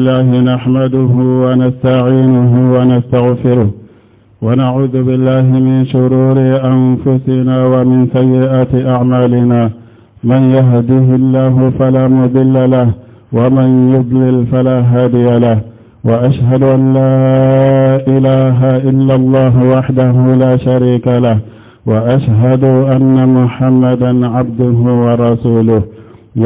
لله نحمده ونستعينه ونستغفره، ونعوذ بالله من شرور أنفسنا ومن سيئات أعمالنا. من يهده الله فلا مضل له، ومن يضلل فلا هادي له. وأشهد أن لا إله إلا الله وحده لا شريك له، وأشهد أن محمدا عبده ورسوله.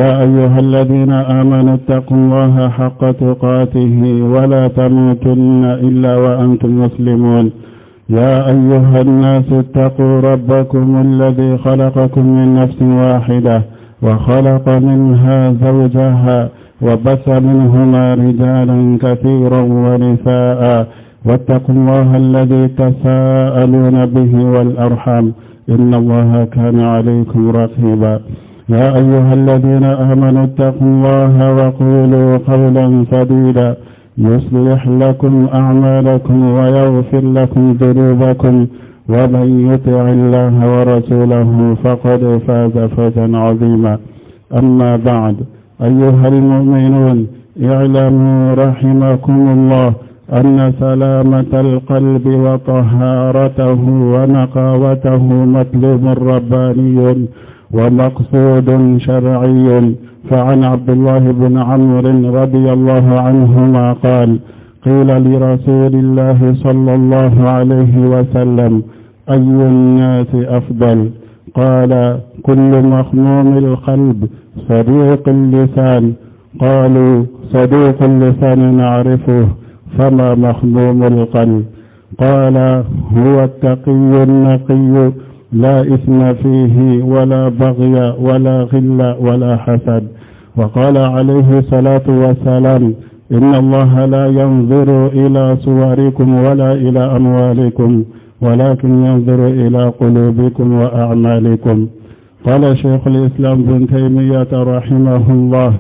يا أيها الذين آمنوا اتقوا الله حق تقاته ولا تموتن إلا وأنتم مسلمون. يا أيها الناس اتقوا ربكم الذي خلقكم من نفس واحدة، وخلق منها زوجها، وبث منهما رجالا كثيرا ونساء، واتقوا الله الذي تساءلون به والأرحام، إن الله كان عليكم رقيبا. يا أيها الذين آمنوا اتقوا الله وقولوا قولا سديدا، يصلح لكم أعمالكم ويغفر لكم ذنوبكم، ومن يطع الله ورسوله فقد فاز فوزا عظيما. أما بعد، أيها المؤمنون، اعلموا رحمكم الله أن سلامة القلب وطهارته ونقاوته مطلوب رباني ومقصود شرعي. فعن عبد الله بن عمرو رضي الله عنهما قال: قيل لرسول الله صلى الله عليه وسلم: أي الناس أفضل؟ قال: كل مخموم القلب صدوق اللسان. قالوا: صدوق اللسان نعرفه، فما مخموم القلب؟ قال: هو التقي النقي، لا إثم فيه ولا بغي ولا غل ولا حسد. وقال عليه الصلاة والسلام: إن الله لا ينظر إلى صوركم ولا إلى أموالكم، ولكن ينظر إلى قلوبكم وأعمالكم. قال شيخ الإسلام ابن تيمية رحمه الله: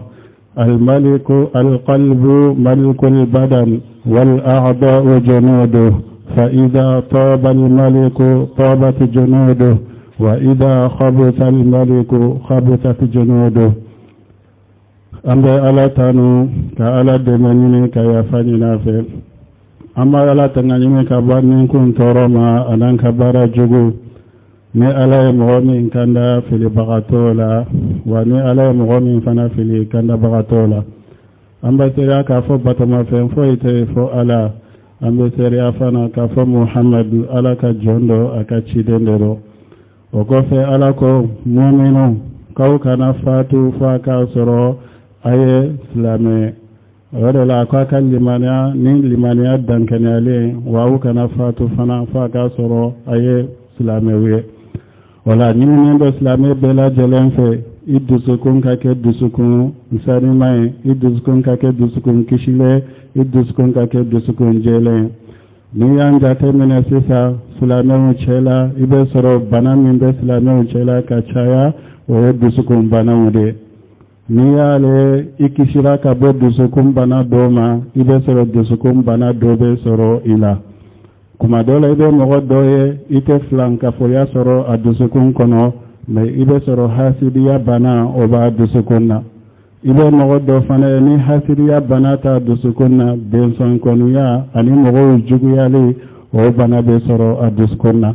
الملك القلب ملك البدن، والأعضاء جنوده، فإذا طاب الملك طابت جنوده، وإذا خبث الملك خبثت جنوده. An bɛ Ala tanu ka Ala dɛmɛ ɲini ka yafa ɲini a fɛ. An bɛ Ala tanga ɲini ka bɔ ninkun tɔɔrɔ ma an'an ka baara jugu. Ni Ala ye mɔgɔ min kanda, filibaga t'o la, wa ni Ala ye mɔgɔ min fana fili, kandabaga t'o la. An bɛ seereya k'a fɔ batomafɛn foyi tɛ yen fo Ala. An bɛ seereya fana k'a fɔ Muhamadu Ala ka jɔn dɔ, a ka ciden de don. O kɔfɛ, Ala ko: muminu, k'aw kana fatu fo a k'a sɔrɔ a ye silamɛ. O de la a ko a ka limaniya ni limaniya dankɛnɛyalen, wa aw kana fatu fana fo a k'a sɔrɔ a ye silamɛw ye. O la, ɲininen bɛ silamɛ bɛɛ lajɛlen fɛ, i dusukun ka kɛ dusukun sanima ye, i dusukun ka kɛ dusukun kisilen, i dusukun ka kɛ dusukun jɛlen. N'i y'an jateminɛ sisan silamɛw cɛ la, i bɛ sɔrɔ bana min bɛ silamɛw cɛ la ka caya, o ye dusukun banaw de ye. N'i y'ale i kisira ka bɔ dusukun bana dɔ ma, i bɛ sɔrɔ dusukun bana dɔ bɛ sɔrɔ i la. Kuma dɔ la, i bɛ mɔgɔ dɔ ye, i tɛ filankafoya sɔrɔ a dusukun kɔnɔ, mɛ i bɛ sɔrɔ hasidiya bana, o b'a dusukun na. I bɛ mɔgɔ dɔ fana ye, ni hasidiya bana t'a dusukun na, bɛnsɔnkɔniya ani mɔgɔw juguyali, o bana bɛ sɔrɔ a dusukun na.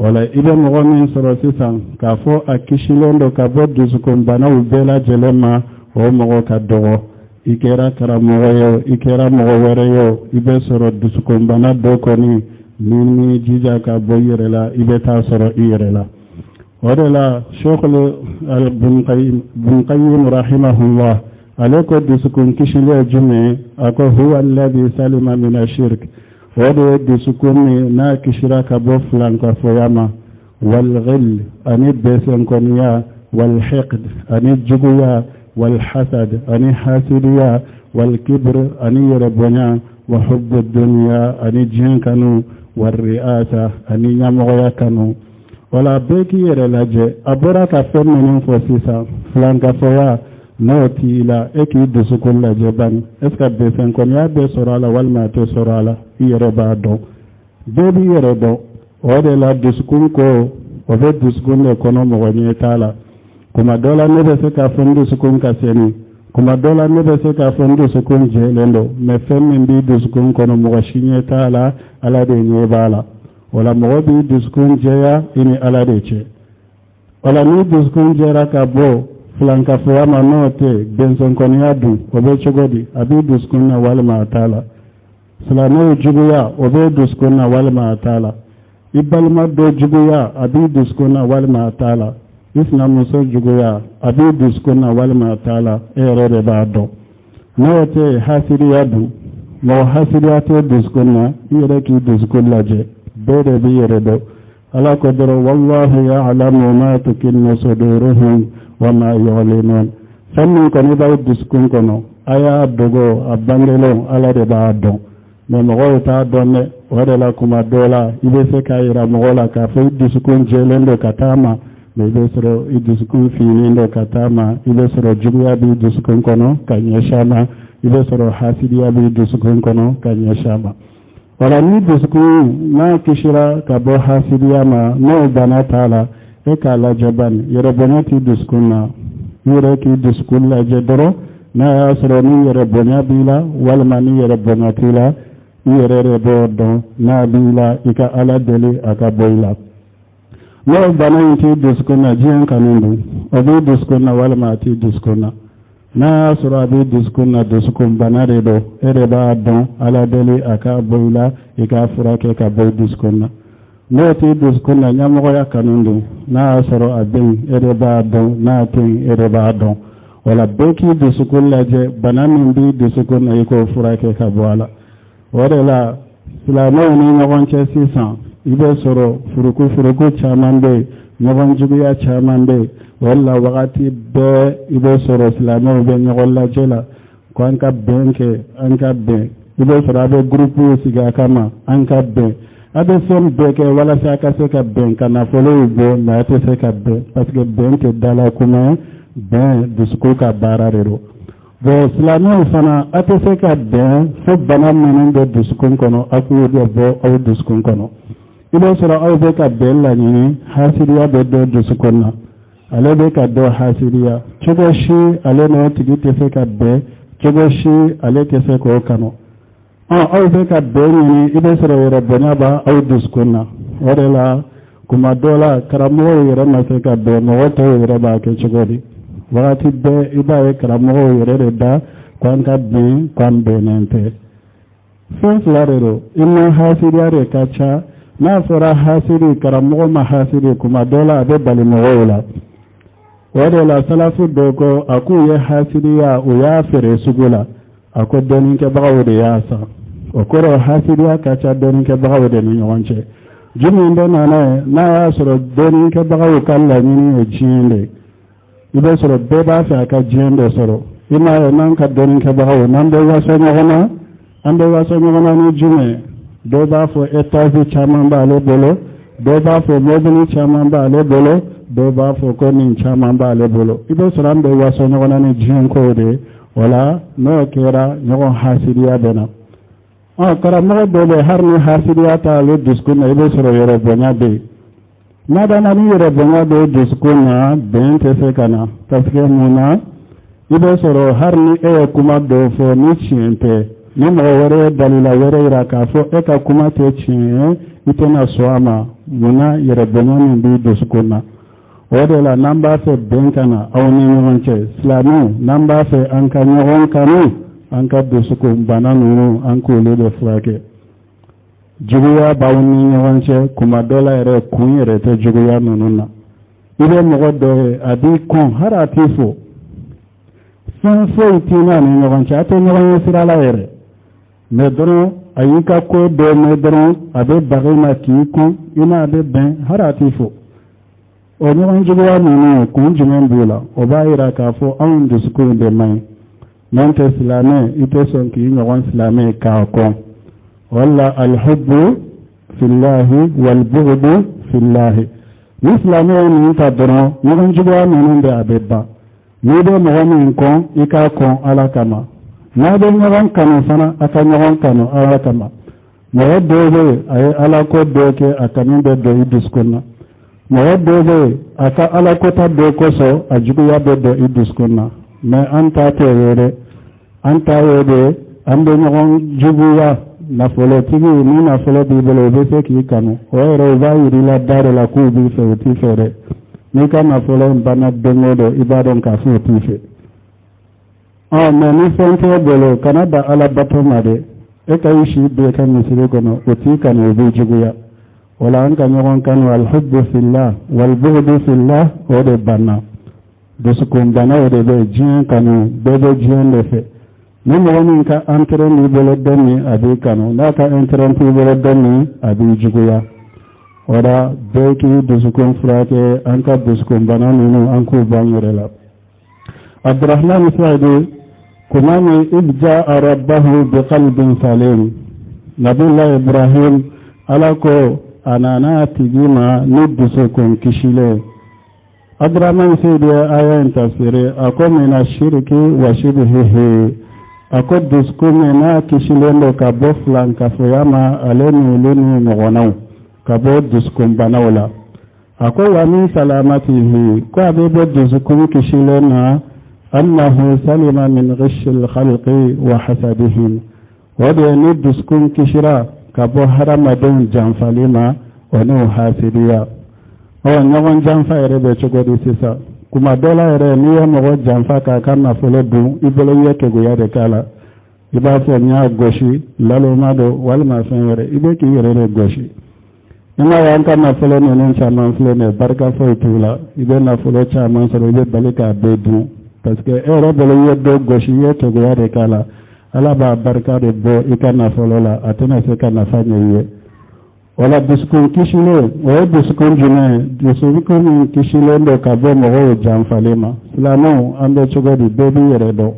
O la, i bɛ mɔgɔ min sɔrɔ sisan k'a fɔ a kisilen don ka bɔ dusukun banaw bɛɛ lajɛlen ma, o mɔgɔ ka dɔgɔ. I kɛra karamɔgɔ ye o, i kɛra mɔgɔ wɛrɛ ye o, i bɛ sɔrɔ dusukunbana dɔ kɔni, ni m'i jija ka bɔ i yɛrɛ la, i bɛ taa sɔrɔ i yɛrɛ la. O de la, Sheikh Ibn Qayyim rahimahullah, ale ko dusukun kisilen ye jumɛn? A ko: huwa alladhi salima min ashirk, o de ye dusukun min n'a kisira ka bɔ filankafoya ma, walghil, ani bɛsɛnkɔniya, walhiqd, ani juguya, walhasad, ani hasidiya, walkibr, ani yɛrɛbonya, wa hubbu dunya, ani diɲɛ kanu, warri'asa, ani ɲɛmɔgɔya kanu. Wala bɛɛ k'i yɛrɛ lajɛ. A bɔra ka fɛn minnu fɔ sisan, filankafoya, n'o t'i la, e k'i dusukun lajɛ bani. Est ce que bɛsɛnkɔniya bɛ sɔrɔ a la walima a tɛ sɔrɔ a la? I yɛrɛ b'a dɔn, bɛɛ b'i yɛrɛ dɔn. O de la, dusukun ko, o bɛ dusukun de kɔnɔ, mɔgɔ ɲɛ t'a la. Kuma dɔ la, ne bɛ se k'a fɔ n dusukun ka seni. Kuma dɔ la ne bɛ se k'a fɔ n dusukun jɛlen don, mɛ fɛn min b'i dusukun kɔnɔ, mɔgɔ si ɲɛ t'a la, Ala de ɲɛ b'a la. O la, mɔgɔ b'i dusukun jɛya i ni Ala de cɛ. O la, n'i dusukun jɛra ka bɔ filankafoya ma, n'o tɛ bɛnsɔnkɔniya dun, o bɛ cogo di? A b'i dusukun na walima a t'a la? Silamɛw juguya, o bɛ dusukun na walima a t'a la? I balima dɔ juguya, a b'i dusukun na walima a t'a la? I sinamuso juguya, a b'i dusukun na walima a t'a la? E yɛrɛ de b'a dɔn. N'o tɛ hasidiya dun, mɔgɔ hasidiya tɛ dusukun na, i yɛrɛ k'i dusukun lajɛ. Bɛɛ de b'i yɛrɛ dɔn. Ala ko dɔrɔn: wallahu ya'lamu ma tukinnu suduruhum wa ma yu'linun. Fɛn min kɔni b'aw dusukun kɔnɔ, a y'a dogo, a bangelen, Ala de b'a dɔn, mɛ mɔgɔw t'a dɔn dɛ. O de la, kuma dɔ la, i bɛ se k'a yira mɔgɔ la k'a fɔ i dusukun jɛlen don ka taa ma, mɛ i bɛ sɔrɔ i dusukun finnen don ka taa ma. I bɛ sɔrɔ juguya b'i dusukun kɔnɔ ka ɲɛsin a ma, i bɛ sɔrɔ hasidiya b'i dusukun kɔnɔ ka ɲɛsin a ma. Wala ni dusukun n'a kisira ka bɔ hasidiya ma, n'o bana t'a la, e k'a lajɛ bani, yɛrɛ bonya t'i dusukun na. I yɛrɛ k'i dusukun lajɛ dɔrɔn, n'a y'a sɔrɔ ni yɛrɛ bonya b'i la walima ni yɛrɛ bonya t'i la, i yɛrɛ de b'o dɔn. N'a b'i la, i ka Ala deli a ka bɔ i la. N'o bana in t'i dusukun na, diɲɛ kanu dun, o b'i dusukun na walima a t'i dusukun na? N'a y'a sɔrɔ a b'i dusukun na, dusukun bana de don, e de b'a dɔn. Ala deli a ka bɔ i la, i k'a furakɛ ka bɔ i dusukun na. N'o t'i dusukun na, ɲɛmɔgɔya kanu dun, n'a y'a sɔrɔ a bɛ yen, e de b'a dɔn. N'a tɛ yen, e de b'a dɔn. Wala bɛɛ k'i dusukun lajɛ, bana min b'i dusukun na, i k'o furakɛ ka bɔ a la. O de la, silamɛw ni ɲɔgɔn cɛ sisan, i bɛ sɔrɔ furuku furuku caman bɛ yen, ɲɔgɔn juguya caman bɛ yen. O de la, wagati bɛɛ i bɛ sɔrɔ silamɛw bɛ ɲɔgɔn lajɛ la ko an ka bɛn kɛ, an ka bɛn. I bɛ sɔrɔ a bɛ gurupuw sigi a kama, an ka bɛn. A bɛ fɛn bɛɛ kɛ walasa a ka se ka bɛn, ka nafolow bɔ, mɛ a tɛ se ka bɛn, parce que bɛn tɛ dala kuma ye, bɛn dusukun ka baara de don. Bon, silamɛw fana, a tɛ se ka bɛn fo bana minnu bɛ dusukun kɔnɔ, a k'u de bɔ aw dusukun kɔnɔ. I b'a sɔrɔ aw bɛ ka bɛn laɲini, hasidiya bɛ dɔ dusukun na, ale bɛ ka dɔ hasidiya. Cogo si ale n'o tigi tɛ se ka bɛn, cogo si ale tɛ se k'o kanu. Ɔ, aw bɛ ka bɛn ɲini, i bɛ sɔrɔ yɛrɛ bonya b'a aw dusukun na. O de la, kuma dɔ la, karamɔgɔw yɛrɛ ma se ka bɛn, mɔgɔ tɔw yɛrɛ b'a kɛ cogo di? Wagati bɛɛ i b'a ye karamɔgɔw yɛrɛ de da ko an ka bɛn, k'an bɛnnen tɛ. Fɛn fila de don: i ma hasidiya de ka ca. N'a fɔra hasidi, karamɔgɔ ma hasidi, kuma dɔ la a bɛ bali mɔgɔw la. O de la, salafu dɔw ko a k'u ye hasidiya, u y'a feere sugu la, a ko dɔnnikɛbagaw de y'a san. O kɔrɔ, hasidiya ka ca dɔnnikɛbagaw de ni ɲɔgɔn cɛ. Jumɛn bɛ na n'a ye? N'a y'a sɔrɔ dɔnnikɛbagaw ka laɲini ye diɲɛ de ye, i bɛ sɔrɔ bɛɛ b'a fɛ a ka diɲɛ dɔ sɔrɔ. I m'a ye, n'an ka dɔnnikɛbagaw, n'an bɛ waso ɲɔgɔn na, an bɛ waso ɲɔgɔn na ni jumɛn ye? Dɔw b'a fɔ étage caman b'ale bolo, dɔw b'a fɔ mobili caman b'ale bolo, dɔw b'a fɔ ko nin caman b'ale bolo. I bɛ sɔrɔ an bɛ waso ɲɔgɔn na ni diɲɛ kow de ye. O la, n'o kɛra, ɲɔgɔn hasidiya bɛ na. Ɔ, karamɔgɔ dɔw bɛ, hali ni hasidiya t'ale dusukun na, i bɛ sɔrɔ yɛrɛ bonya bɛ yen. N'a dana ni yɛrɛ bonya bɛ dusukun na, bɛn tɛ se ka na, parce que mun na? I bɛ sɔrɔ hali ni e ye kuma dɔw fɔ ni tiɲɛ tɛ, ni mɔgɔ wɛrɛ ye dalila wɛrɛ yira k'a fɔ e ka kuma tɛ tiɲɛ ye, i tɛna sɔn a ma. Mun na? Yɛrɛ bonya min b'i dusukun na. O de la, n'an b'a fɛ bɛn ka na aw ni ɲɔgɔn cɛ, silamɛw, n'an b'a fɛ an ka ɲɔgɔn kanu, an ka dusukun bana ninnu, an k'olu de furakɛ. Juguya b'aw ni ɲɔgɔn cɛ, kuma dɔ la yɛrɛ, kun yɛrɛ tɛ juguya ninnu na. I bɛ mɔgɔ dɔ ye, a b'i kɔn, hali a t'i fo, fɛn foyi t'i n'a ni ɲɔgɔn cɛ, a tɛ ɲɔgɔn ye sira la yɛrɛ, mɛ dɔrɔn a y'i ka ko dɔ mɛn dɔrɔn, a bɛ baga i ma k'i kɔn, i n'a bɛ bɛn, hali a t'i fo. O ɲɔgɔn juguya ninnu, kun jumɛn b'u la? O b'a yira k'a fɔ anw dusukun de man ɲi. N'an tɛ silamɛ, i tɛ sɔn k'i ɲɔgɔn silamɛ k'a kɔn. Wala alhubbu fillahi walbughdu fillahi. Ni silamɛ ye nin ta dɔrɔn, ɲɔgɔn juguya ninnu bɛ, a bɛ ban. N'i bɛ mɔgɔ min kɔn, i k'a kɔn Ala kama. N'a bɛ ɲɔgɔn kanu fana, a ka ɲɔgɔn kanu Ala kama. Mɔgɔ dɔw bɛ yen, a ye Ala ko dɔ kɛ, a kanu bɛ don i dusukun na. Mɔgɔ dɔw bɛ yen, a ka Ala kota dɔ kosɔn, a juguya bɛ don i dusukun na. Mais an ta t'o ye dɛ, an ta ye de an bɛ ɲɔgɔn juguya. Nafolotigi, ni nafolo b'i bolo, u bɛ se k'i kanu. O yɛrɛ, u b'a yir'i la da de la k'u b'i fɛ, u t'i fɛ dɛ. N'i ka nafolo in banna don o don, i b'a dɔn k'a fɔ u t'i fɛ. Ɔ mais ni fɛn t'e bolo, kana da Ala bato ma dɛ. E ka i si bɛɛ kɛ misiri kɔnɔ, o t'i kanu, o b'i juguya. O la, an ka ɲɔgɔn kanu, alhubbu fillah walbughdu fillah, o de banna. Dusukunbana, o de bɛ diɲɛ kanu, bɛɛ bɛ diɲɛ de fɛ. Ni mɔgɔ min ka intérêt b'i bolo don min, a b'i kanu. N'a ka intérêt t'i bolo don min, a b'i juguya. O la, bɛɛ k'i dusukun furakɛ. An ka dusukunbana ninnu, an k'u bɔ an yɛrɛ la. Abdurahman Saidi kuma min, idh jaa rabbahu biqalbin salim, Nabilah Ibrahim, Ala ko a nana a tigi ma ni dusukun kisilen. Abdurahman Saidi ye aya in tafsiri, a ko mina shiriki wa shibhihi. A ko dusukun min n'a kisilen don ka bɔ filankafoya ma, ale ni olu ni ɲɔgɔnnaw, ka bɔ dusukunbanaw la. A ko wa min salamatihi, ko a bɛ bɔ dusukun kisilen na, annahu salima min ghishil khalqi wa hasadihim. O de ye ni dusukun kisira ka bɔ hadamadenw janfali ma, o n'u hasidiya. Ɔ ɲɔgɔn janfa yɛrɛ bɛ cogo di sisan? Kuma dɔ la yɛrɛ, n'i ye mɔgɔ janfa k'a ka nafolo dun, i bolo i ye keguya de k'a la. I b'a fɔ n y'a gosi, laloma don walima fɛn wɛrɛ, i bɛ k'i yɛrɛ de gosi. I m'a ye, an ka nafolo ninnu caman filɛ nin ye, barika foyi t'u la. I bɛ nafolo caman sɔrɔ, i bɛ bali k'a bɛɛ dun, parce que e yɛrɛ bolo i ye dɔ gosi, i ye keguya de k'a la. Ala b'a barika de bɔ i ka nafolo la, a tɛna se ka nafa ɲɛ i ye. O la, dusukun kisilen, o ye dusukun jumɛn ye? Dusukun min kisilen don ka bɔ mɔgɔw janfalen ma. Silamɛw, an bɛ cogo di? Bɛɛ b'i yɛrɛ dɔn.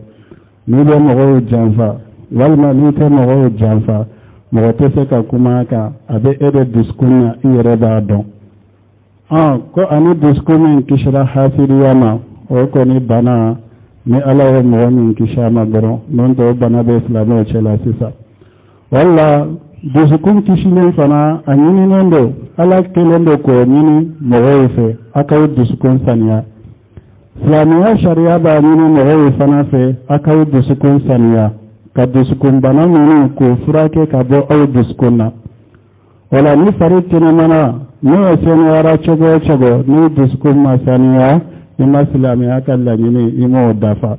N'i bɛ mɔgɔw janfa walima n'i tɛ mɔgɔw janfa, mɔgɔ tɛ se ka kuma a kan. A bɛ e de dusukun na, i yɛrɛ b'a dɔn. Ko ani dusukun min kisira hasidiya ma, o kɔni bana, ni Ala ye mɔgɔ min kisi a ma dɔrɔn. N'o tɛ, o bana bɛ silamɛw cɛla sisan. Wala dusukun kisilen fana, a ɲininen don, Ala kelen don k'o ɲini mɔgɔw fɛ, a k'aw dusukun saniya. Silamɛya sariya b'a ɲini mɔgɔw fana fɛ, a k'aw dusukun saniya, ka dusukunbana ninnu k'o furakɛ ka bɔ aw dusukun na. O la, ni fari kɛnɛmana n'o saniyara cogo o cogo, ni dusukun ma saniya, i ma silamɛya ka laɲini, i m'o dafa.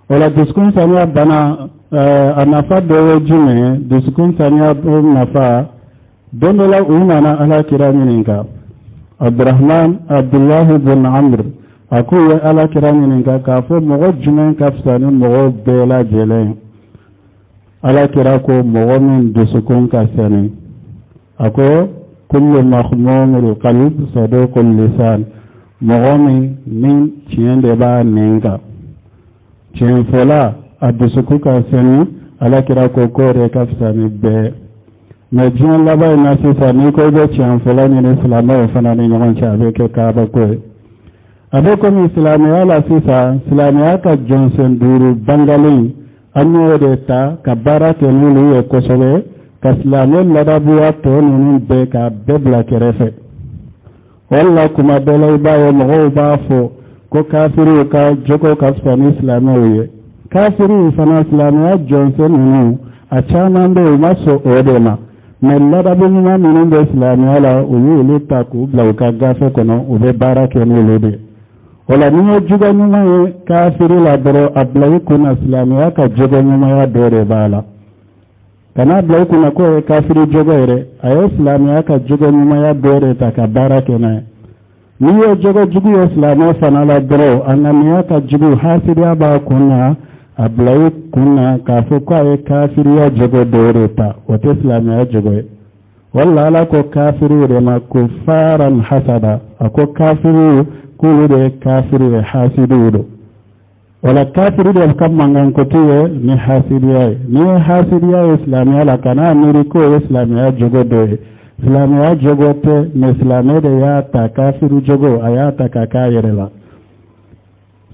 O la, dusukun saniya bana, a nafa dɔ ye jumɛn ye? Dusukun saniya nafa, don dɔ la, u nana Ala kira ɲininka. Abdurahman Abdullahi bin Amr, a k'u ye Ala kira ɲininka k'a fɔ mɔgɔ jumɛn ka fisa ni mɔgɔw bɛɛ lajɛlen? Ala kira ko mɔgɔ min dusukun ka sani. A ko kullu makhmumul qalb saduqul lisan, mɔgɔ min ni tiɲɛ de b'a nɛn kan, tiɲɛ fɔla, a dusukun ka sani. Ala kira ko k'o de ka fisa ni bɛɛ. Mais diɲɛ laban in na sisan, n'i ko i bɛ tiɲɛ fɔla ɲini silamɛw fana ni ɲɔgɔn cɛ, a bɛ kɛ kabako ye. A bɛ komi silamɛya la sisan, silamɛya ka jɔnsen duuru bangalen, an y'o de ta ka baara kɛ n'olu ye kosɛbɛ, ka silamɛ ladabuya tɔ ninnu bɛɛ k'a bɛɛ bila kɛrɛfɛ. O la, kuma dɔ la, i b'a ye mɔgɔw b'a fɔ ko kafiriw ka jogo ka fisa ni silamɛw ye. Kafiriw fana, silamɛya jɔnsen ninnu, a caman bɛ yen, u ma sɔn o de ma. Mais ladabu ɲuman minnu bɛ silamɛya la, u y'olu ta k'u bila u ka gafe kɔnɔ, u bɛ baara kɛ n'olu de ye. O la, n'i ye jogo ɲuman ye kafiri la dɔrɔn, a bila i kunna silamɛya ka jogo ɲumanya dɔ de b'a la. Kana bila i kunna k'o ye kafiri jogo yɛrɛ, a ye silamɛya ka jogo ɲumanya dɔ de ta ka baara kɛ n'a ye. N'i ye jogo jugu ye silamɛ fana la dɔrɔn, a ŋaniya ka jugu, hasidiya b'a kun na, a bila i kun na k'a fɔ k'a ye kafiriya jogo dɔ de ta, o tɛ silamɛya jogo ye. Wala Ala ko kafiriw de ma ko faran hasada. A ko kafiriw k'olu de ye kafiri ye, hasidiw don. Wala kafiri de ka mankankotu ye ni hasidiya ye. N'i ye hasidiya ye silamɛya la, kana miiri k'o ye silamɛya jogo dɔ ye. Silamɛya jogo tɛ, mais silamɛ de y'a ta, kafiri jogo, a y'a ta ka k'a yɛrɛ la.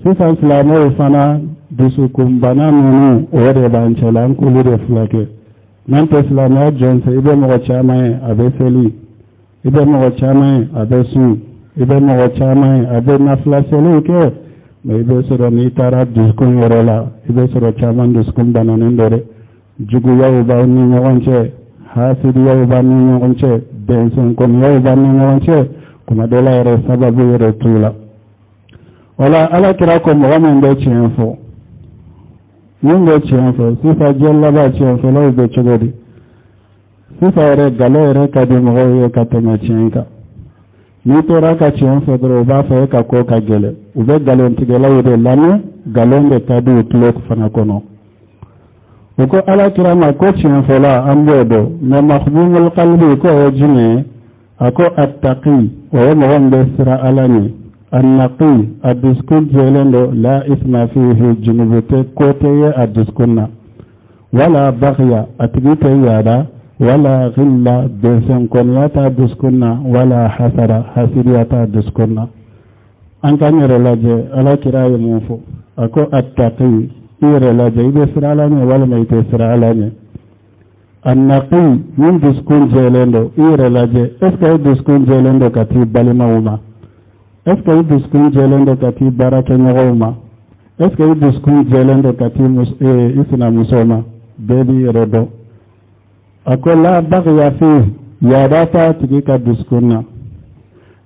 Sisan silamɛw fana, dusukunbana ninnu, o de b'an cɛla, an k'olu de furakɛ. N'an tɛ silamɛya jɔn fɛ, i bɛ mɔgɔ caman ye, a bɛ seli, i bɛ mɔgɔ caman ye, a bɛ sun, i bɛ mɔgɔ caman ye, a bɛ nafila seliw kɛ. Mais i bɛ sɔrɔ n'i taara dusukun yɛrɛ la, i bɛ sɔrɔ caman dusukun bananen don dɛ. Juguyaw b'aw ni ɲɔgɔn cɛ, hasidiyaw b'aw ni ɲɔgɔn cɛ, bɛnsɛnkɔniyaw b'aw ni ɲɔgɔn cɛ, kuma dɔ la yɛrɛ sababu yɛrɛ t'u la. O la Ala kira ko mɔgɔ min bɛ tiɲɛ fɔ, min bɛ tiɲɛ fɔ, sisan diɲɛ laban tiɲɛfɔlaw bɛ cogo di? Sisan yɛrɛ nkalon yɛrɛ ka di mɔgɔw ye ka tɛmɛ tiɲɛ kan. N'i tora ka tiɲɛ fɔ dɔrɔn, u b'a fɔ e ka ko ka gɛlɛn. U bɛ nkalontigɛlaw de lamɛn, nkalon de ka di u tulo fana kɔnɔ. U ko Ala kira ma ko tiɲɛfɔla an b'o dɔn, mais mahmumul qalbi, ko o ye jumɛn ye? A ko attaqi, o ye mɔgɔ min bɛ siran Ala ɲɛ, annaqi, a dusukun jɛlen don, la isma fihi, junubu tɛ, ko tɛ ye a dusukun na, wala bagiya, a tigi tɛ yaada, wala ghilla, bɛnsɛnkɔniya t'a dusukun na, wala hasada, hasidiya t'a dusukun na. An k'an yɛrɛ lajɛ, Ala kira ye mun fɔ? A ko attaqi, i yɛrɛ lajɛ, i bɛ siran Ala ɲɛ walima i tɛ siran Ala ɲɛ? Annaqi, min dusukun jɛlen don, i yɛrɛ lajɛ, est ce que i dusukun jɛlen don ka t'i balimaw ma? Est ce que i dusukun jɛlen don ka t'i baarakɛɲɔgɔnw ma? Est ce que i dusukun jɛlen don ka t'i i sinamuso ma? Bɛɛ b'i yɛrɛ dɔn. A ko la bagiya fi, yaada t'a tigi ka dusukun na.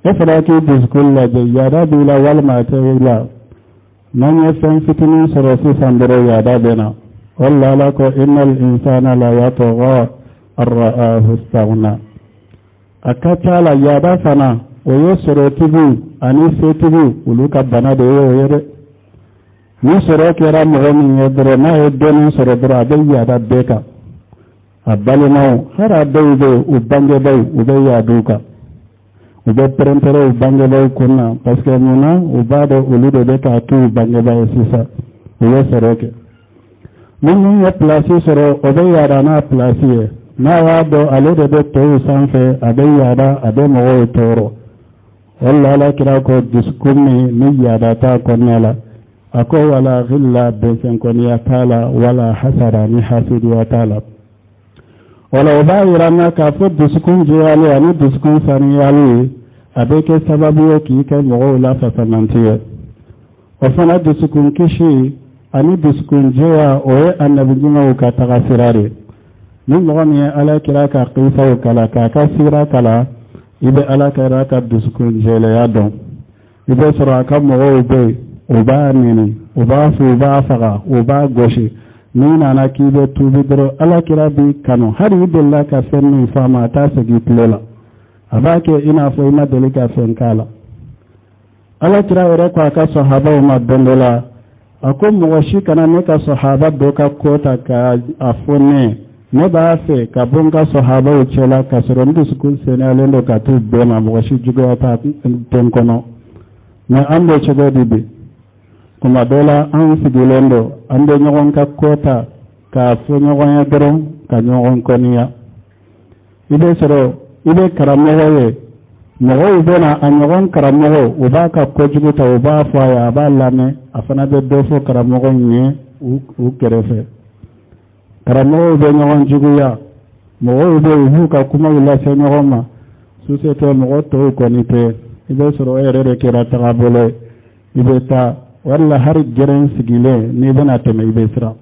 E fana k'i dusukun lajɛ, yaada b'i la walima a tɛ i la? N'an ye fɛn fitinin sɔrɔ sisan dɔrɔn, yaada bɛ na. O la Ala ko innal insana la yatgha an ra'ahu istaghna. A ka ca la, yaada fana, o ye sɔrɔtigiw ani setigiw olu ka bana de ye o ye dɛ. Ni sɔrɔ kɛra mɔgɔ min ye dɔrɔn, n'a ye dɔɔnin sɔrɔ dɔrɔn, a bɛ yaada bɛɛ kan, a balimaw, hali a dɔw bɛ yen, u bangebaaw, u bɛ yaada u kan, u bɛ pɛrɛn-pɛrɛn u bangebaaw kun na, parce que mun na? U b'a dɔn olu de bɛ k'a k'u bangebaa ye sisan, u ye sɔrɔ kɛ. Ni min ye pilasi sɔrɔ, o bɛ yaada n'a pilasi ye. N'a y'a dɔn ale de bɛ tɔw sanfɛ, a bɛ yaada, a bɛ mɔgɔw tɔɔrɔ. O la Ala kira ko dusukun min ni yaada t'a kɔnɔna la, a ko wala ghilla, bɛnsɛnkɔniya t'a la, wala hasara, ni hasidiya t'a la. O la o b'a yira n na k'a fɔ dusukun jɛyali ani dusukun saniyali, a bɛ kɛ sababu ye k'i kɛ mɔgɔw la fasamanti ye. O fana dusukun kisi ani dusukun jɛya, o ye annabi ɲumanw ka taga sira de. Ni mɔgɔ min ye Ala kira ka kisaw kalan, k'a ka sira kalan, i bɛ Ala kira ka dusukun jɛlɛya dɔn. I bɛ sɔrɔ a ka mɔgɔw bɛ yen, u b'a nɛni, u b'a fɔ u b'a faga, u b'a gosi. N'i nana k'i bɛ tuubi dɔrɔn, Ala kira b'i kanu. Hali i delila ka fɛn min fɔ a ma, a t'a segin i tulo la, a b'a kɛ i n'a fɔ i ma deli ka fɛn k'a la. Ala kira yɛrɛ ko a ka sɔhabaw ma don dɔ la, a ko mɔgɔ si kana ne ka sɔhaba dɔ ka ko ta ka a fɔ ne, ne b'a fɛ ka bɔ n ka sɔhabaw cɛla ka sɔrɔ n dusukun seniyalen don ka t'u bɛɛ ma, mɔgɔ si juguya t'a tɛ n kɔnɔ. Mais an bɛ cogo di bi? Kuma dɔ la, an sigilen don, an bɛ ɲɔgɔn ka ko ta k'a fɔ ɲɔgɔn ye dɔrɔn ka ɲɔgɔn kɔniya. I bɛ sɔrɔ i bɛ karamɔgɔ ye, mɔgɔw bɛ na a ɲɔgɔn karamɔgɔ, u b'a ka kojugu ta, u b'a fɔ a ye, a b'a lamɛn, a fana bɛ dɔ fɔ karamɔgɔ in ye u kɛrɛfɛ. Karamɔgɔw bɛ ɲɔgɔn juguya, mɔgɔw bɛ u b'u ka kumaw lase ɲɔgɔn ma. Société mɔgɔ tɔw kɔni tɛ, i bɛ sɔrɔ o yɛrɛ de kɛra tagabolo ye. I bɛ taa wala hali gɛrɛn sigilen, n'i bɛna tɛmɛ, i bɛ siran.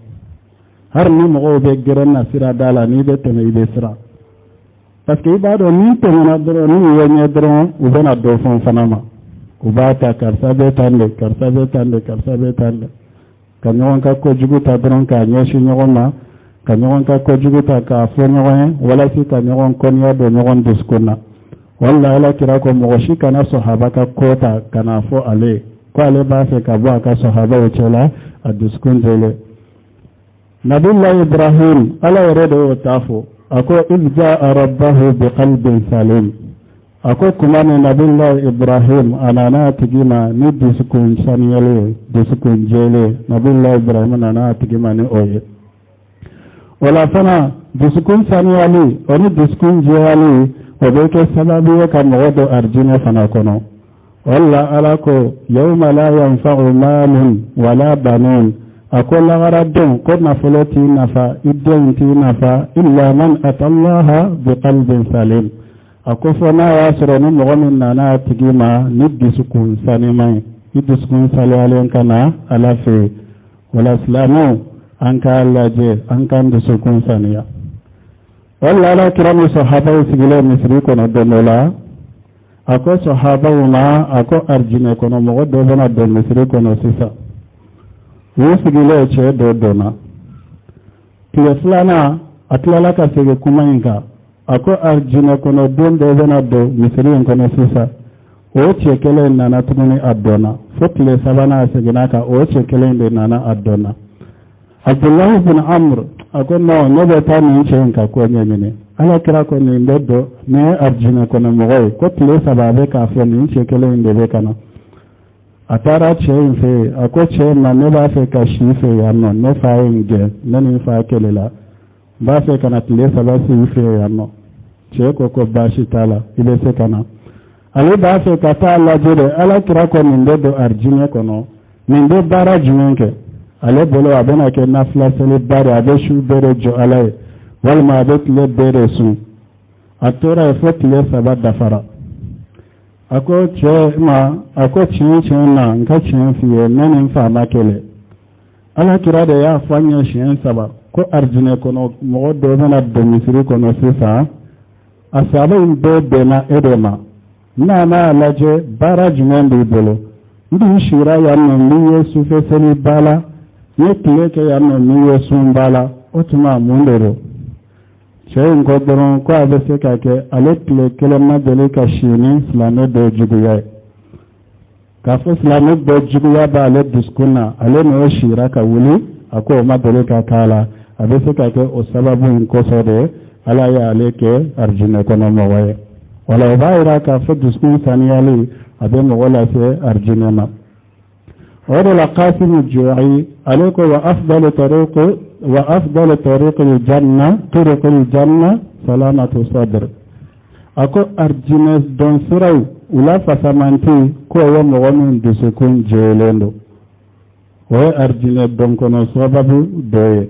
Hali ni mɔgɔw bɛ gɛrɛn na sirada la, n'i bɛ tɛmɛ, i bɛ siran, parce que i b'a dɔn ni tɛmɛna dɔrɔn, n'u ye ɲɛ dɔrɔn, u bɛna dɔ fɔ fana ma. U b'a ta, karisa bɛ tan de, karisa bɛ tan de, karisa bɛ tan de, ka ɲɔgɔn ka kojugu ta dɔrɔn k'a ɲɛsin ɲɔgɔn ma, ka ɲɔgɔn ka kojugu ta k'a fɔ ɲɔgɔn ye walasa ka ɲɔgɔn kɔniya don ɲɔgɔn dusukun na. Wala Ala kira ko mɔgɔ si kana sɔhaba ka ko ta ka n'a fɔ ale ye ko ale b'a fɛ ka bɔ a ka sɔhabaw cɛla a dusukun jɛlen. Nabilahi Ibrahim, Ala yɛrɛ de y'o ta fɔ. A ko iz jaa rabbahu biqalbin salim. A ko kuma min Nabilahi Ibrahim a nana a tigi ma ni dusukun saniyalen ye, dusukun jɛlen, Nabilahi Ibrahim nana a tigi ma ni o ye. O la fana, dusukun saniyali o ni dusukun jɛyali, o bɛ kɛ sababu ye ka mɔgɔ don arijinɛ fana kɔnɔ. O la Ala ko yawma la yanfa'u malun wala banun. A ko lagara don ko nafolo t'i nafa, i denw t'i nafa, illa man atallaha biqalbin salim. A ko fɔ n'a y'a sɔrɔ ni mɔgɔ min nana a tigi ma ni dusukun saniman ye. I dusukun saniyalen ka na Ala fɛ yen. O la, silamɛw, an k'a lajɛ an k'an dusukun saniya. O la, Ala kira ni sahabaw sigilen misiri kɔnɔ don dɔ la, a ko sahabaw ma, a ko arijinɛ kɔnɔ mɔgɔ dɔ bɛna don misiri kɔnɔ sisan. U sigilen, cɛ dɔ donna. Tile filanan, a tilala ka segin kuma in kan, a ko arijinɛ kɔnɔ den dɔ bɛna don misiri in kɔnɔ sisan. O cɛ kelen nana tuguni, a donna. Fo tile sabanan, a seginna kan, o cɛ kelen de nana, a donna. Abdullahi bin Amr a ko: "Non, ne bɛ taa nin cɛ in ka ko ɲɛɲini. Ala kira ko nin bɛ don, nin ye arijinɛ kɔnɔ mɔgɔ ye, ko tile 3 a bɛ k'a fɔ nin cɛ kelen in de bɛ ka na." A taara cɛ in fɛ yen, a ko cɛ ma: "Ne b'a fɛ ka si fɛ yan nɔ. Ne fa ye n gɛn, ne ni n fa kɛlɛla. N b'a fɛ ka na tile 3 si fɛ yan nɔ." Cɛ ko ko baasi t'a la, i bɛ se ka na. Ale b'a fɛ ka taa lajɛ de, Ala kira ko nin bɛ don arijinɛ kɔnɔ, nin bɛ baara jumɛn kɛ? Ale bolo, a bɛna kɛ nafila seliba de, a bɛ su bɛɛ de jɔ Ala ye, walima a bɛ tile bɛɛ de sun. A tora yen fo tile 3 dafara. A ko cɛ ma, a ko: "Tiɲɛ tiɲɛ na, n ka tiɲɛ f'i ye, ne ni n fa ma kɛlɛ. Ala kira de y'a fɔ an ye siɲɛ 3 ko arijinɛ kɔnɔ mɔgɔ dɔ bɛna don misiri kɔnɔ sisan. A saba in bɛɛ bɛnna e de ma. N nana lajɛ, baara jumɛn b'i bolo? N dun sira yan nɔ, n'i ye sufɛ seli ba la, n ye tile kɛ yan nɔ, n'i ye sun ba la. O tuma, mun de don?" Cɛ in ko dɔrɔn ko a bɛ se ka kɛ ale tile kelen ma deli ka si ni silamɛ dɔ juguya ye, k'a fɔ silamɛ dɔ juguya b'ale dusukun na, ale n'o sira ka wuli, a ko o ma deli ka k'a la. A bɛ se ka kɛ o sababu in kosɔn de, Ala y'ale kɛ arijinɛ kɔnɔ mɔgɔ ye. Wala o b'a yira k'a fɔ dusukun saniyali, a bɛ mɔgɔ lase arijinɛ ma. O de la, Kasimu Joyi, ale ko: "Wa afdalu tariqi janna, turuqil janna salamatu sadr." A ko arijinɛ dɔn siraw u la fasamanti, k'o ye mɔgɔ min dusukun jɛlen don, o ye arijinɛ dɔn kɔnɔ sababu dɔ ye.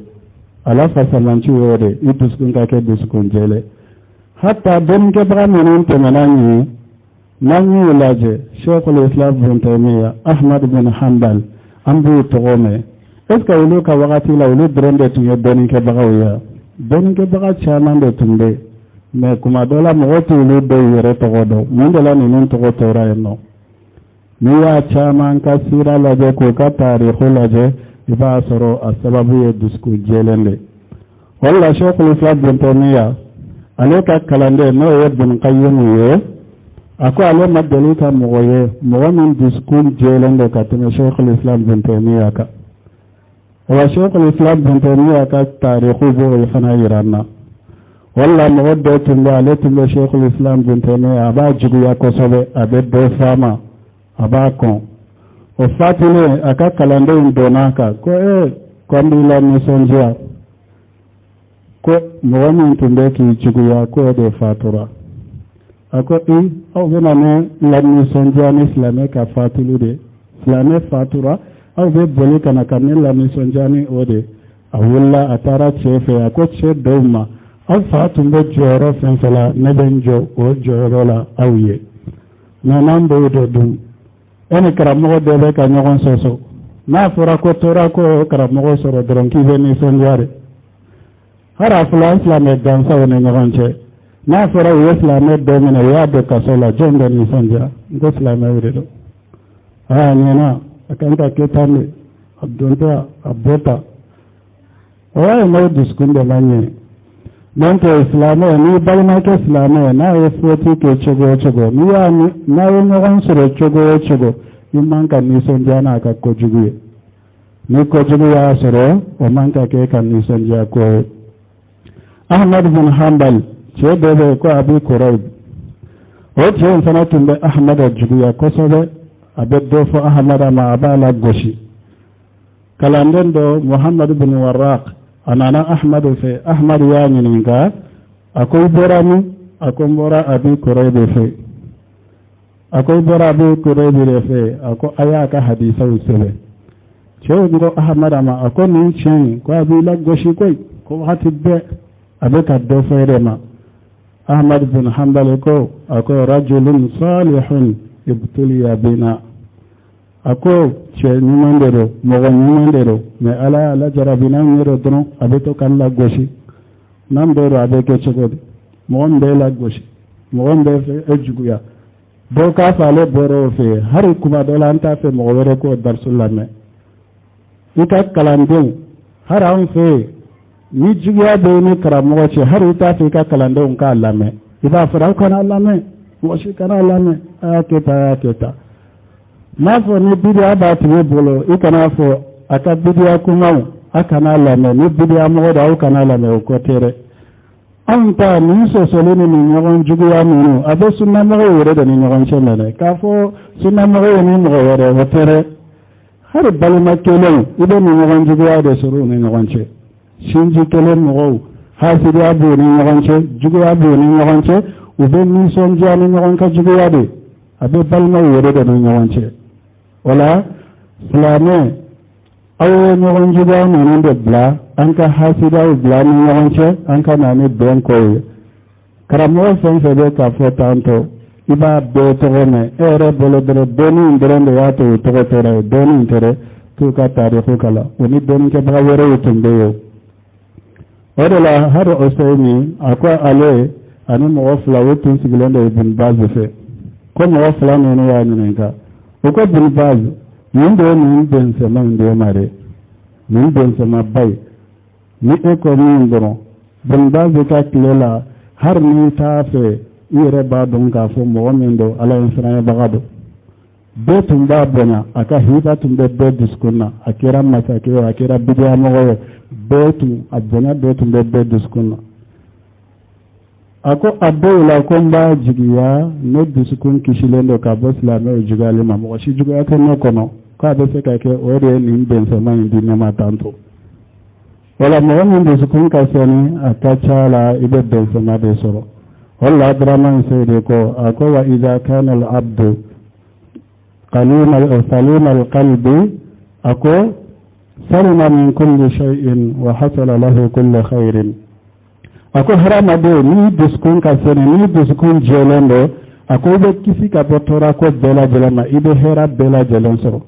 A la fasamanti y'o de, i dusukun ka kɛ dusukun jɛlen. Hatta dɔnnikɛbaga minnu tɛmɛna ɲɛ, n'an y'u lajɛ, Sheikhul Islam bin Taymiya, Ahmad bin Hanbal, an b'u tɔgɔ mɛn. Est ce que olu ka wagati la, olu dɔrɔn de tun ye dɔnnikɛbagaw ye? Dɔnnikɛbaga caman de tun bɛ yen, mais kuma dɔ la, mɔgɔ t'olu dɔw yɛrɛ tɔgɔ dɔn. Mun de la ninnu tɔgɔ tora yen nɔ? N'i y'a caman ka sira lajɛ, k'u ka tariku lajɛ, i b'a sɔrɔ a sababu ye dusukun jɛlen de. O la, Sheikhul Islam bin Taymiya, ale ka kalanden n'o ye Ibn Qayyim ye, a ko ale ma deli ka mɔgɔ ye, mɔgɔ min dusukun jɛlen don ka tɛmɛ Sheikhul Islam bin Taymiya kan. Wa Sheikhul Islam bin Taymiya ka tariku b'o fana yira n na. Wala mɔgɔ dɔ tun bɛ, ale tun bɛ Sheikhul Islam bin Taymiya, a b'a juguya kosɛbɛ, a bɛ dɔ f'a ma, a b'a kɔn. O fatulen, a ka kalandenw donna a kan ko: "Ee, ko an b'i la nisɔndiya, ko mɔgɔ min tun bɛ k'i juguya, k'o de fatura." A ko: "I, aw bɛna ne la nisɔndiya ni silamɛ ka fatuli de? Silamɛ fatura, aw bɛ boli ka na ka ne la nisɔndiya ni o de?" A wulila, a taara cɛ fɛ, a ko cɛ dɔw ma: "Aw fa tun bɛ jɔyɔrɔ fɛn fɛn la, ne bɛ n jɔ o jɔyɔrɔ la aw ye. Nka n'an b'o de dun, e ni karamɔgɔ dɔ bɛ ka ɲɔgɔn sɔsɔ, n'a fɔra ko tora ko karamɔgɔ sɔrɔ dɔrɔn, k'i bɛ nisɔndiya de. Hali a fɔlɔ, an silamɛ gansanw ni ɲɔgɔn cɛ, n'a fɔra u ye silamɛ dɔ minɛ, u y'a don kaso la, jɔn bɛ nisɔndiya?" N ko silamɛw de don. Aa, ɲɛna, a kan ka kɛ tan de, a dontɔ, a bɔ ta, o y'a ye n'o dusukun de ma ɲɛ. Donc silamɛ, n'i balimakɛ silamɛ n'a ye faute kɛ cogo o cogo, n'i y'a n'a ye ɲɔgɔn sɔrɔ cogo o cogo, i man ka nisɔndiya n'a ka kojugu ye. Ni kojugu y'a sɔrɔ, o man ka kɛ ka nisɔndiya ko ye. Ahmad bin Hanbal, cɛ dɔ bɛ yen ko Abi Kurayb, o cɛ in fana tun bɛ Ahmad juguya kosɛbɛ, a bɛ dɔ fɔ Ahmad ma, a b'a la gosi. Kalanden dɔ, Muhammad bin Warraq, a nana Ahmad fɛ. Ahmad y'a ɲininka, a ko: "I bɔra min?" A ko: "N bɔra Abi Kurayb fɛ." A ko: "I bɔra Abi Kurayb de fɛ?" A ko: "A y'a ka hadisaw sɛbɛn." Cɛw ko Ahmad ma, a ko: "Nin cɛ in, ko a b'i la gosi koyi, ko wagati bɛɛ a bɛ ka dɔ fɔ e de ma." Ahmad bin Hanbal ko, a ko: "Rajulun salihun ibtuliya bina." A ko cɛ ɲuman de don, mɔgɔ ɲuman de don, mais Ala y'a lajarabi n'an ye dɔrɔn, a bɛ to k'an lagosi. N'an bɛɛ don, a bɛ kɛ cogo di? Mɔgɔ min b'e lagosi, mɔgɔ min bɛ e juguya, dɔw k'a fɔ ale bɔra o fɛ yen. Hali kuma dɔ la, an t'a fɛ mɔgɔ wɛrɛ k'o darisu lamɛn. I ka kalandenw, hali an fɛ yen, ni juguya bɛ ni karamɔgɔ cɛ, hali i t'a fɛ i ka kalandenw k'a lamɛn. I b'a fɔ aw kana lamɛn, mɔgɔ si kana lamɛn, a y'a kɛ tan, a y'a kɛ tan. N'a fɔ ni bidiya b'a tigi bolo, i kana fɔ a ka bidiya kumaw, a kana lamɛn. Ni bidiya mɔgɔ don, aw kana lamɛn, o ko tɛ dɛ. Anw ta nin sɔsɔli ni nin ɲɔgɔn juguya ninnu, a bɛ sunnamɔgɔw yɛrɛ de ni ɲɔgɔn cɛ mɛnɛ. K'a fɔ sunnamɔgɔw ni mɔgɔ wɛrɛ, o tɛ dɛ. Hali balima kelenw, i bɛ nin ɲɔgɔn juguya de sɔrɔ u ni ɲɔgɔn cɛ. Sinji kelen mɔgɔw, hasidiya b'u ni ɲɔgɔn cɛ, juguya b'u ni ɲɔgɔn cɛ, u bɛ nisɔndiya ni ɲɔgɔn ka juguya de. A bɛ balimaw yɛrɛ de ni ɲɔgɔn cɛ. O la, silamɛ, aw ye ɲɔgɔn juguya ninnu de bila, an ka hasidiyaw bila ni ɲɔgɔn cɛ, an ka na ni bɛn ko ye. Karamɔgɔ fɛn fɛn bɛ k'a fɔ tantɔ, i b'a bɛɛ tɔgɔ mɛn. E yɛrɛ bolo dɔrɔn, dɔnni in dɔrɔn de y'a to o tɔgɔ tora yen. Dɔnni in tɛ dɛ, k'u ka tariku kalan, o ni dɔnnikɛbaga wɛrɛw tun bɛ yen. O de la, hali Useyini, a ko ale ani mɔgɔ fila, o tun sigilen don Ibn Baz fɛ, ko mɔgɔ fila ninnu y'a ɲininka, o ko: Ibn Baz, nin de ye nin bɛnsɛma in d'e ma dɛ, nin bɛnsɛmaba ye, ni e ko min dɔrɔn. Ibn Baz ka tile la, hali n'i t'a fɛ, i yɛrɛ b'a dɔn k'a fɔ mɔgɔ min don, Ala ye siranɲɛbaga don. Bɛɛ tun b'a bonya, a ka hiba tun bɛ bɛɛ dusukun na. A kɛra masakɛ ye, a kɛra bidiyamɔgɔ ye, bɛɛ tun a bonya, bɛɛ tun bɛ bɛɛ dusukun na. A ko a dɔw la ko n b'a jigiya, ne dusukun kisilen don ka bɔ silamɛw juguyali ma, mɔgɔ si juguya tɛ ne kɔnɔ, k'a bɛ se ka kɛ o de ye nin bɛnsɛma in di ne ma tantɔ. Wala mɔgɔ min dusukun ka sani, a ka ca la i bɛ bɛnsɛma de sɔrɔ. O la, Abdurahman Seyidi ko, a ko: wa idha kana al-abdu salima al-qalbi, a ko salima min kulli shay'in wa hasala lahu kullu khairin. A ko hadamaden, n'i dusukun ka sani, n'i dusukun jɛlen don, a ko i bɛ kisi ka bɔ tɔɔrɔ ko bɛɛ lajɛlen ma, i bɛ hɛrɛ bɛɛ lajɛlen sɔrɔ.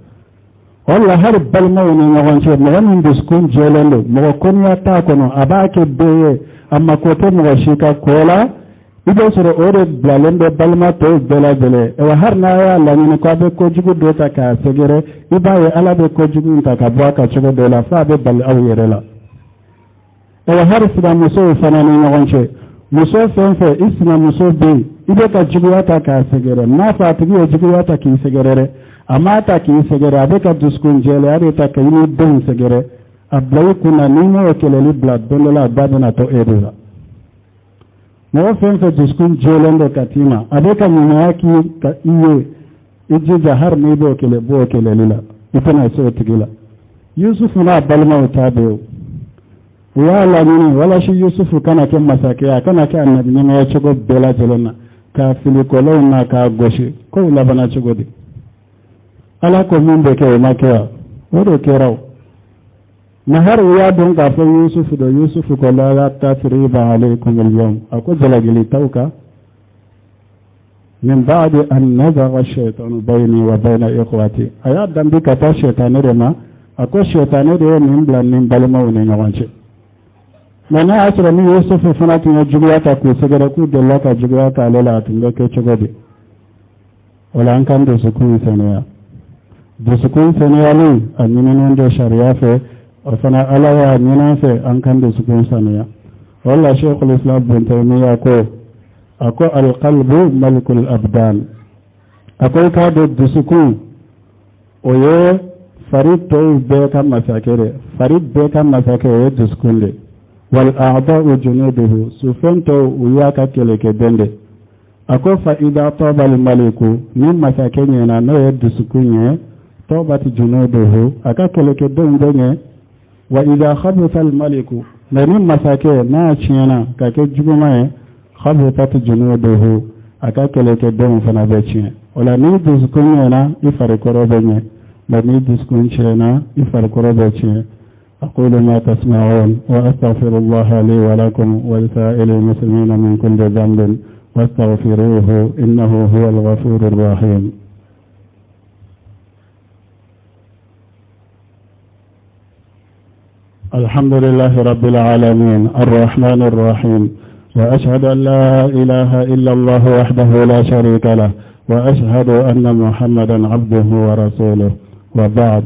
O la, hali balimaw ni ɲɔgɔn cɛ, mɔgɔ min dusukun jɛlen don, mɔgɔ kɔniya t'a kɔnɔ, a b'a kɛ bɛɛ ye, a mako tɛ mɔgɔ si ka ko la, i bɛ sɔrɔ o de bilalen bɛ balima tɔw bɛɛ lajɛlen. Wa hali n'a y'a laɲini k'a bɛ kojugu dɔ ta k'a sɛgɛrɛ, i b'a ye Ala bɛ kojugu in ta ka bɔ a ka cogo dɔ la, f'a bɛ bali aw yɛrɛ la. Wa hali sinamusow fana ni ɲɔgɔn cɛ, muso fɛn fɛn, i sinamuso bɛ yen, i bɛ ka juguya ta k'a sɛgɛrɛ, n'a fɔ a tigi ye juguya ta k'i sɛgɛrɛ dɛ, a m'a ta k'i sɛgɛrɛ, a bɛ ka dusukun jɛlenya de ta ka i ni denw sɛgɛrɛ. A bila i kun na, n'i m'o kɛlɛli bila, don dɔ la a ba bɛna to e de la. Mɔgɔ fɛn fɛn dusukun jɛlen don ka t'i ma, a bɛ ka ɲumanya k'i ka i ye, i jija, hali n'i b'o kɛlɛ, b'o kɛlɛli la, i tɛna se o tigi la. Yusufu n'a balimaw ta bɛ yen, u y'a laɲini walasa Yusufu kana kɛ masakɛ, a kana kɛ annabi ɲɛmɔgɔ cogo bɛɛ lajɛlen na, k'a fili kɔlɔnw na, k'a gosi. Kow labanna cogo di? Ala ko min bɛ kɛ, o ma kɛ wa? O de kɛra. O nka hali u y'a dɔn k'a fɔ Yusufu don, Yusufu ko: la tasriba alaykum al-yawm. A ko jalakili t'aw kan, min ba'di an nazaga shaytanu bayni wa bayna ikhwati. A y'a dambi ka taa sɛtanɛ de ma. A ko sɛtanɛ de ye nin bila nin balimaw ni ɲɔgɔn cɛ. Mɛ n'a y'a sɔrɔ ni Yusufu fana tun ye juguya ta k'u sɛgɛrɛ, k'u delila ka juguya k'ale la, a tun bɛ kɛ cogo di? O la, an k'an dusukun saniya. Dusukun saniyali, a ɲininen don sariya fɛ. O fana, Ala y'a ɲini an fɛ, an k'an dusukun saniya. O la, Sheikhul Islam Ibn Taymiya ko, a ko: alqalbu malikul abdan. A ko i k'a dɔn, dusukun, o ye fari tɔw bɛɛ ka masakɛ de. Fari bɛɛ ka masakɛ, o ye dusukun de. Wal a'da'u junuduhu, sufɛn tɔw, u y'a ka kɛlɛkɛden de. A ko fa ida tabal maliku, ni masakɛ ɲɛna, n'o ye dusukun ye, tabat junuduhu, a ka kɛlɛkɛdenw bɛ ɲɛ. Wa ida khabutha al maliku, mɛ ni masakɛ n'a tiɲɛna ka kɛ juguman ye, khabutat junuduhu, a ka kɛlɛkɛdenw fana bɛ tiɲɛ. O la, ni dusukun ɲɛna, i farikɔrɔ bɛ ɲɛ, mɛ ni dusukun tiɲɛna, i farikɔrɔ bɛ tiɲɛ. أقول ما تسمعون وأستغفر الله لي ولكم ولسائر المسلمين من كل ذنب، واستغفروه إنه هو الغفور الرحيم. الحمد لله رب العالمين الرحمن الرحيم وأشهد أن لا إله إلا الله وحده لا شريك له وأشهد أن محمدا عبده ورسوله وبعد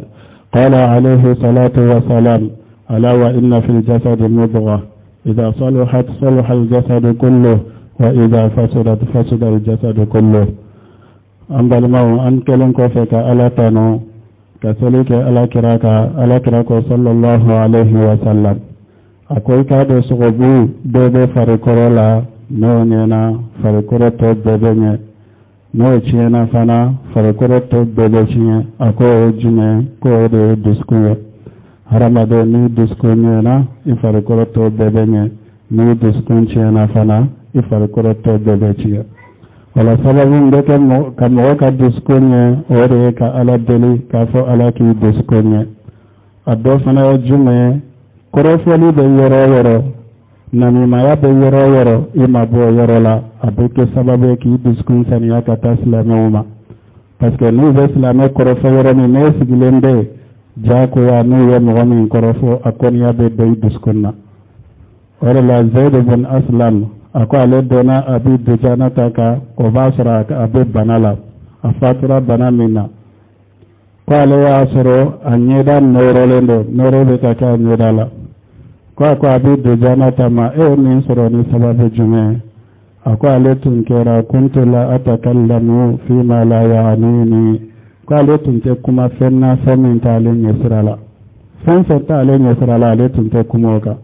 قال عليه الصلاة والسلام ألا وإن في الجسد مضغة إذا صلحت صلح الجسد كله وإذا فسدت فسد الجسد كله an balimaw an kɛlen kɔfɛ ka ala tanu ka seli kɛ ala kira kan ala kira ko sallallahu alaihi wa sallam a ko i k'a dɔn sogobu dɔ bɛ farikolo la n'o ɲɛna farikolo tɔ bɛɛ bɛ ɲɛ n'o tiɲɛna fana farikolo tɔ bɛɛ bɛ tiɲɛ a ko o ye jumɛn ko o de ye dusukun ye hadamaden n'i dusukun ɲɛna i farikolo tɔ bɛɛ bɛ ɲɛ n'i dusukun tiɲɛna fana i farikolo tɔ bɛɛ bɛ tiɲɛ o la sababu min bɛ kɛ ka mɔgɔ ka dusukun ɲɛ o de ye ka ala deli k'a fɔ ala k'i dusukun ɲɛ a dɔ fana ye jumɛn ye kɔrɔfɔli bɛ yɔrɔ o yɔrɔ namimaya bɛ yɔrɔ o yɔrɔ i mabɔ o yɔrɔ la a bɛ kɛ sababu ye k'i dusukun saniya ka taa silamɛw ma parce que n'u bɛ silamɛ kɔrɔfɔ yɔrɔ min n'e sigilen bɛ yen diyagoya n'u ye mɔgɔ min kɔrɔfɔ a kɔniya bɛ don i dusukun na o de la zayidu bun aslam a ko ale donna abi dujanata kan o b'a sɔrɔ a bɛ bana la a fatura bana min na ko ale y'a sɔrɔ a ɲɛda nɔrɔlen don nɔrɔ bɛ ka kɛ a ɲɛda la ko a ko abi dujanata ma e ye nin sɔrɔ ni sababu jumɛn ye a ko ale tun kɛra kuntu la atakallamu fima la yaanini ko ale tun tɛ kuma fɛn na fɛn min t'ale ɲɛsira la fɛn fɛn t'ale ɲɛsira la ale tun tɛ kuma o kan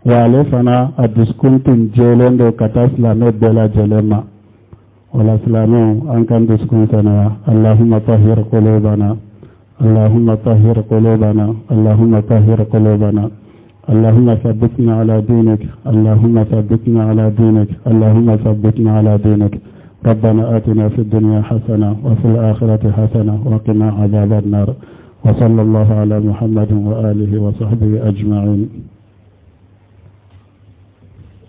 wa ale fana a dusukun tun jɛlen don ka taa silamɛ bɛɛ lajɛlen ma o la silamɛw an k'an dusukun sanuya allahumma tahir qulubana اللهم طهر قلوبنا اللهم طهر قلوبنا اللهم ثبتنا على دينك اللهم ثبتنا على دينك اللهم ثبتنا على دينك ربنا آتنا في الدنيا حسنة وفي الآخرة حسنة وقنا عذاب النار وصلى الله على محمد وآله وصحبه أجمعين.